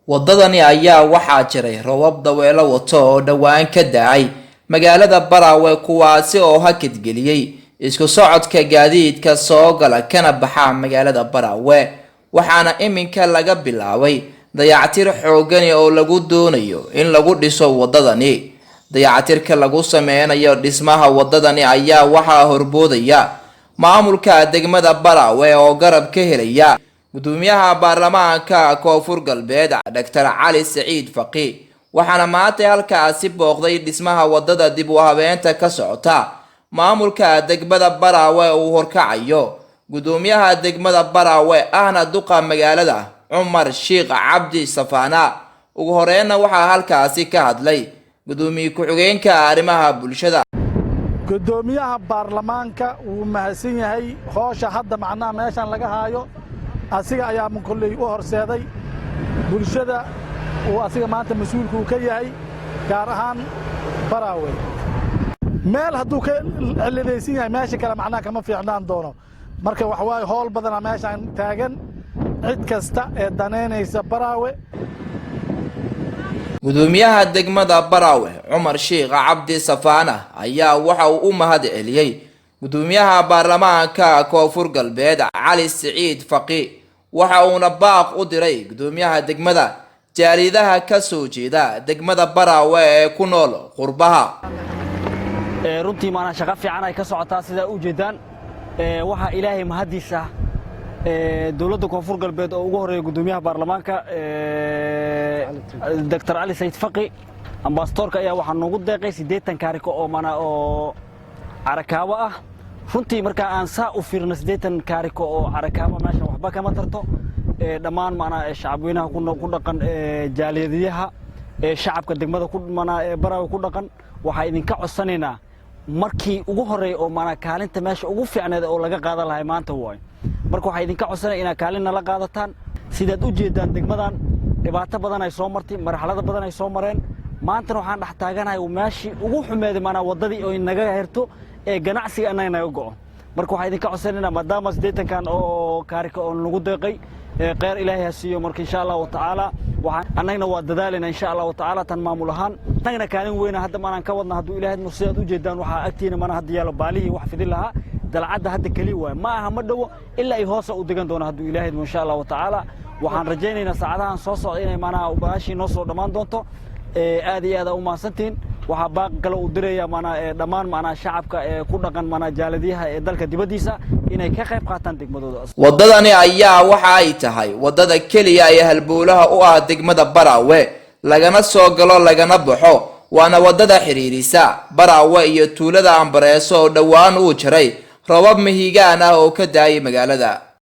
Wadadani ayaa waxaa jiray roobab dabeelo wato oo dhowaan ka da'ay magaalada Baraawe, kuwaasi oo hakadgeliyey isku socodka gaadiidka soo gala kana baxa magaalada Baraawe. Waxaana iminka laga bilaabay dayactir xoogani oo lagu doonayo in lagu dhiso wadadani. Dayactirka lagu sameynayo dhismaha wadadani ayaa waxaa horboodaya maamulka degmada Baraawe oo garab ka helaya gudoomiyaha baarlamaanka Koonfur Galbeed, Dr Cali Saciid Faqi. Waxaana maanta halkaasi booqday dhismaha wadada dib u habeenta ka socota maamulka degmada Baraawe uu horkacayo gudoomiyaha degmada Baraawe ahna duqa magaalada, Cumar Sheekh Cabdi Safaana. Ugu horeyna waxaa halkaasi ka hadlay gudoomiye ku-xigeenka arrimaha bulshada. Gudoomiyaha baarlamaanka wuu mahadsan yahay. Hoosha hadda macnaha meeshan laga haayo asiga ayaa kolley u horseeday bulshada uu asiga maanta mas-uulka uu ka yahay, gaar ahaan Baraawe. Meel hadduu ka cilladaysan yahay, meesha kale macnaha kama fiicnaan doono. Marka waxa waaye, howl badana meeshaan taagan cid kasta ee danaynaysa Baraawe. Gudoomiyaha degmada Baraawe, Cumar Sheekh Cabdi Safaana, ayaa waxa uu u mahad celiyey gudoomiyaha baarlamaanka Koonfur Galbeed, Cali Siciid Faqi. Waxa uuna baaq u diray gudoomiyaha degmada jaalidaha ka soo jeeda degmada Baraawe ee ku nool qurbaha. Runtii maanaa shaqo fiican ay ka socotaa, sidaa u jeedaan. Waxaa Ilaahay mahaddiisa dowladda Koonfur Galbeed oo ugu horreeya guddoomiyaha baarlamaanka, Doctor Cali Sayid Faqi, ambasadoorka, ayaa waxaa noogu deeqay 80 kaariko oo mana oo carakaabo ah. Runtii markaa aan saa u fiirno, 80 kaariko oo carakaabo meesha waxba kama tarto. Dhammaan maanaa shacabweynaha ku dhaqan, jaaliyadaha, shacabka degmada manaa Baraawe ku dhaqan, waxaa idinka codsanaynaa markii ugu horreeya oo maanaa kaalinta meesha ugu fiicneed oo laga qaadan lahay maanta waayo. Marka waxaa idinka codsanaya inaad kaalin nala qaadataan. Sidaad u jeeddaan, degmadan dhibaato badan ay soo martay, marxalado badan ay soo mareen. Maantana waxaan dhex taaganahay meeshii ugu xumeeday, maanaa waddadii oo naga herto ee ganacsiga annaga naga go'o. Marka waxaa idinka codsanaynaa, maadaama 80-kan oo kaarika oo nagu deeqay, kheyr Ilaahay ha siiyo. Marka insha Allahu tacaala waxaan annagna waa dadaalayna, insha Allahu tacaala, tan maamul ahaan annagna kaalin weyna hadda maanaan ka wadna, hadduu Ilaahay idmo. Sidaad u jeedaan, waxaa agtiina mana hadda yaalo baalihii wax fidin lahaa. Dalcadda hadda keliya waaye, ma aha, ma dhowo ilaa ay hoosa u degan doono, hadduu Ilaahay idmo. Insha Allahu tacaala waxaan rajaynaynaa saacadahan soo socda inay maanaha baashii noo soo dhammaan doonto. Aad iyo aad aa u mahadsantihiin. Waxaa baaq kale uu diraya maanaa dhammaan maanaa shacabka ee ku dhaqan maanaa jaaladiyaha ee dalka dibaddiisa inay ka qayb qaataan degmadooda. Wadadani ayaa waxa ay tahay wadada keliya ee halbowlaha u ah degmada Baraawe, lagana soo galo lagana baxo, waana wadada xiriirisa Baraawe iyo tuulada Ambareeso oo dhowaan uu jiray roobab mahiigaan ah oo ka daayay magaalada.